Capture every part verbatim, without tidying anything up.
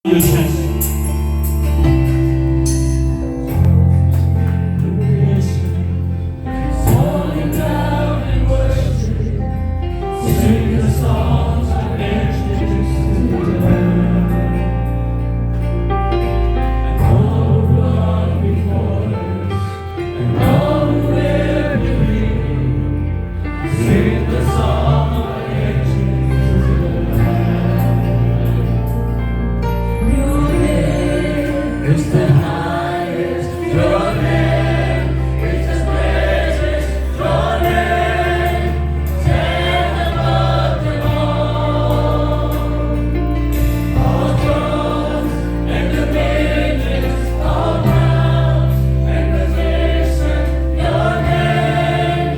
Your chest. Falling down in worship, sing the songs of ages to the Lord. And all who run before us, and all who will believe, sing the song of ages to the Lord. Your name is the highest. Your name is the greatest. Your name stands above them all. All thrones and dominions, all powers and positions, your name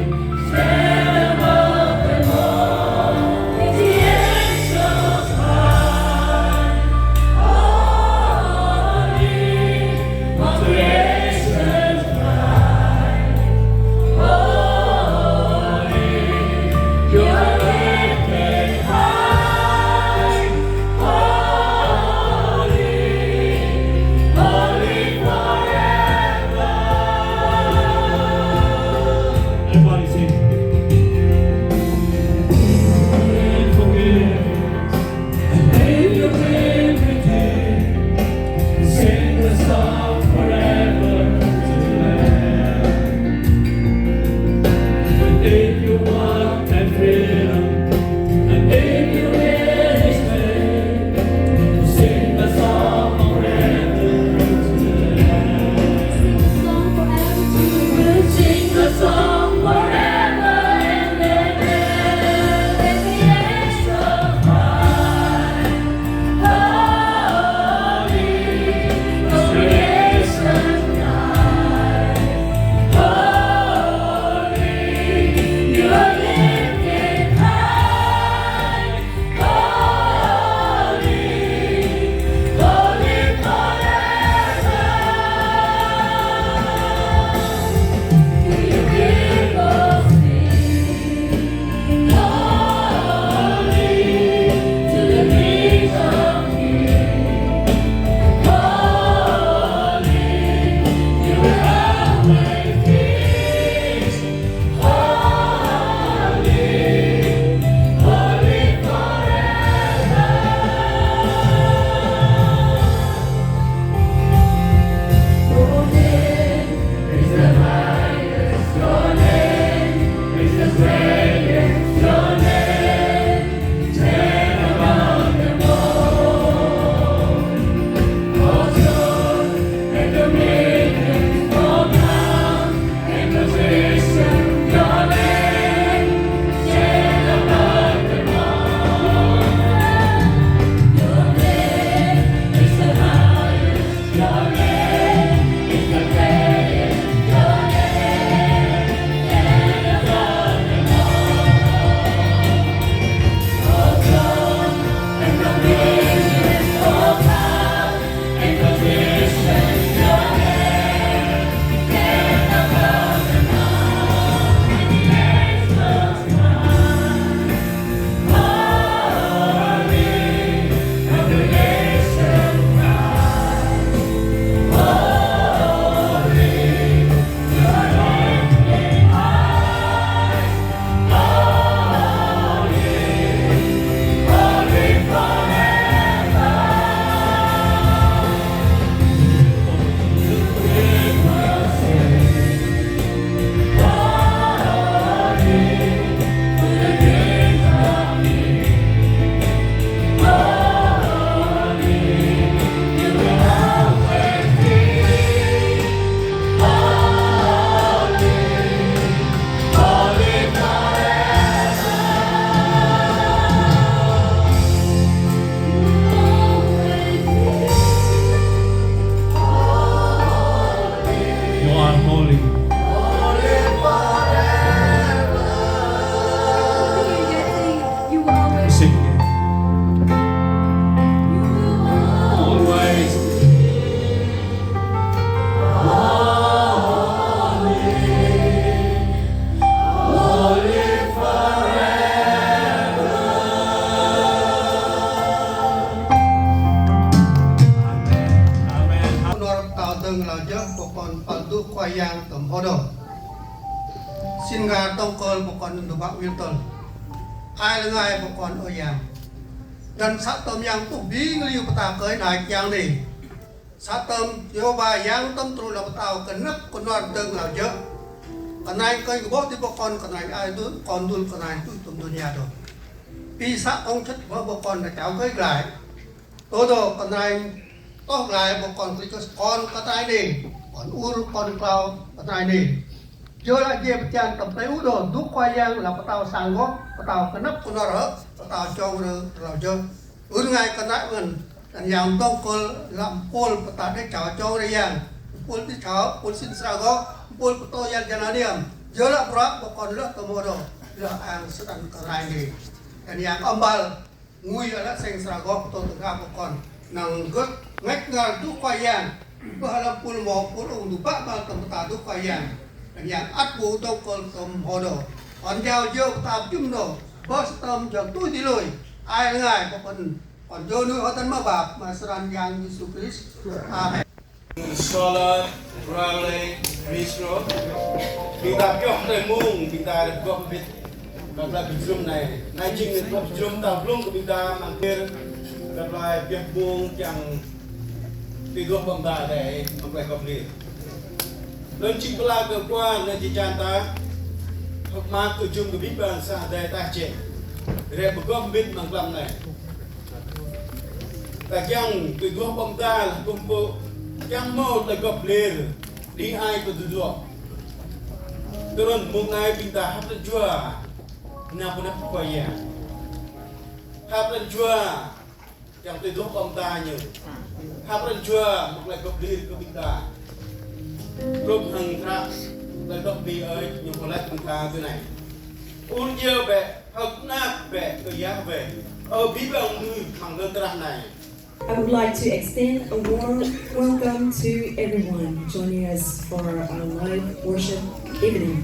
stand above them all. The angels cry, holy, Nglao jơh bơh kon păl dŭ Khua Yang tơm hŏ đŏ. Sĭn nga tông kơl bơh kon ndơ bă wil tơl. Ai lơ ngai bơh kon ơ Yang. Dăn săk tơm Yang tŭ bĭ ngliu pơtao kơi nai kiang ni. Săk tơm Yêhôva Yang tơm tru lơ pơtao kơnăp kơnor dơng nglao jơh. Kơnai kơi kơ bôh ti bơh kon kơnai ai dŭl kon dŭl kơnai tŭ tơm dunia đŏ. Pi săk kông chŭt bơh bơh kon na chao kơi glai. Tơ đŏ kơnai tŏh glai bơh kon kli kơ kon kơtai ni, kon ur kon klao kơtai ni. Jơ lah jê pơchan tơm tê u đŏ dŭ Khua Yang lah pơtao sang gŏ, pơtao kơnăp kơnor hơ̆, pơtao chong rơ rlau jơ. Ur ngai kơnai ngăn, đăn Yang tông kơl lah mpôl pơtao đê chao chong rơ Yang, mpôl ti chao, mpôl sĭn sra gŏ, mpôl pơtô yal jana niam. Jơ lah prăk bơh kon lơh tơm hŏ đŏ, lơh ang sơdăn kơnai ni. Đăn Yang ơm băl, ngui a lĕ seng sra gŏ pơtô tơgap bơh kon. Năng gơt ngăch ngal dŭ Khua Yang. Bơh a lĕ pul mo pul ung dŭ bă băl tơm pơtao dŭ Khua Yang. Đăn Yang ăt bu dŏng kơl tơm hŏ đŏ. Kon jao jơ pơtao jŭm đŏ. Bơh sơtơm jao tui ti lui. Ai lơ ngai bơh kon. Kon jơ nuih hŏ tăn ma bap ma srăn Yang Yêsu Krist. Amen. Scholar Bradley Mistro. Ƀing ta pioh tơ mông, ƀing ta rep gŏ mbĭt. Kăp lĕ bi jrŭm nai. Nai jêng rep gŏ bi jrŭm ta blŭng kơ ƀing ta măng kir. Kăp lĕ pioh mông kiăng tui duah ƀơ̆ng ta đei, măng klei gŏ blir. Lơn jêng pla kơ kuan, lơn jêng jan ta. Hŏk ma kơ jŭm kơ ƀing ƀăn sa đei ta jêng. Rep gŏ mbĭt măng klăm nai. Ta kiăng tui duah ƀơ̆ng ta lah kŭm pô kiăng mâu tơ gŏ blir, đĭ ai kơ tui duah. Tơ rŏn mông nai ƀing ta hăp răn jua, năp năp Khua Yang. Hăp răn jua, kiăng tui duah ƀơ̆ng ta nhơ. Hăp răn jua, mâu klei gŏ blir kơ ƀing ta. Rup hăng krăp, klei gŏ blir ơi, nhơ pô lĕ ƀing ta tui nai. Ur jơ bĕ, hơk năp bĕ kơ Yahweh. Ơ ƀĭ ƀơ̆ng nuih măng gơ̆ trah nai. I would like to extend a warm welcome to everyone joining us for our live worship evening.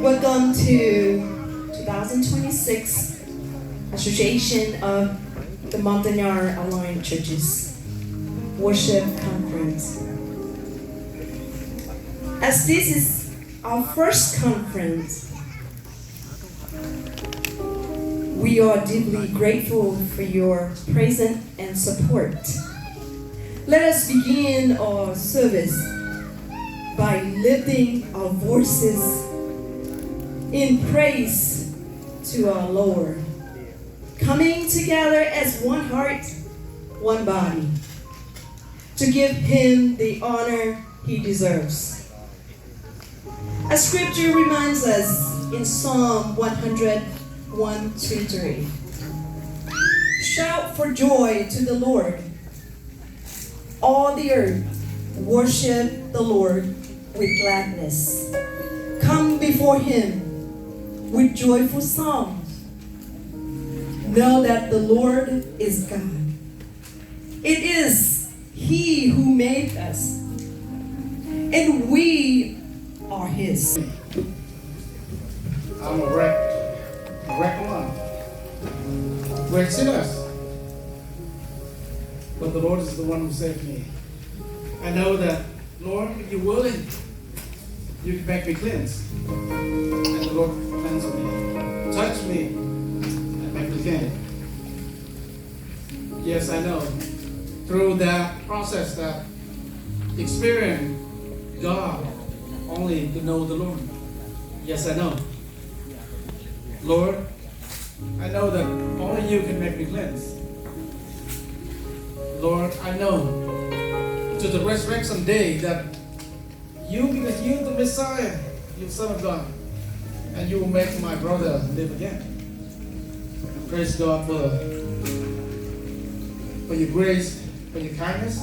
Welcome to twenty twenty-six Association of the Montagnard Alliance Churches Worship Conference. As this is our first conference, we are deeply grateful for your presence and support. Let us begin our service by lifting our voices in praise to our Lord, coming together as one heart, one body, to give him the honor he deserves. A scripture reminds us in Psalm one hundred, one to three. Shout for joy to the Lord, all the earth, worship the Lord with gladness. Come before him with joyful songs. Know that the Lord is God. It is He who made us, and we are His. I'm a wreck, wreck one, wreck sinners. But the Lord is the one who saved me. I know that, Lord, you're willing. You can make me cleanse. And the Lord cleanse me. Touch me and make me clean. Yes, I know. Through that process, that experience, God only to know the Lord. Yes, I know. Lord, I know that only you can make me cleanse. Lord, I know to the resurrection day that you, because you the Messiah, you Son of God, and you will make my brother live again. Praise God for, for your grace, for your kindness.